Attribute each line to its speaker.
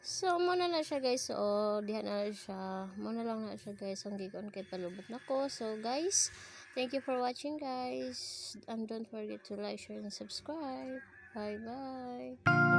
Speaker 1: So, mao na na siya, guys. So, diha na siya. Mao na lang na siya, guys. Ang gikuan kay palubot na ko. So, guys, thank you for watching, guys. And don't forget to like, share, and subscribe. Bye-bye.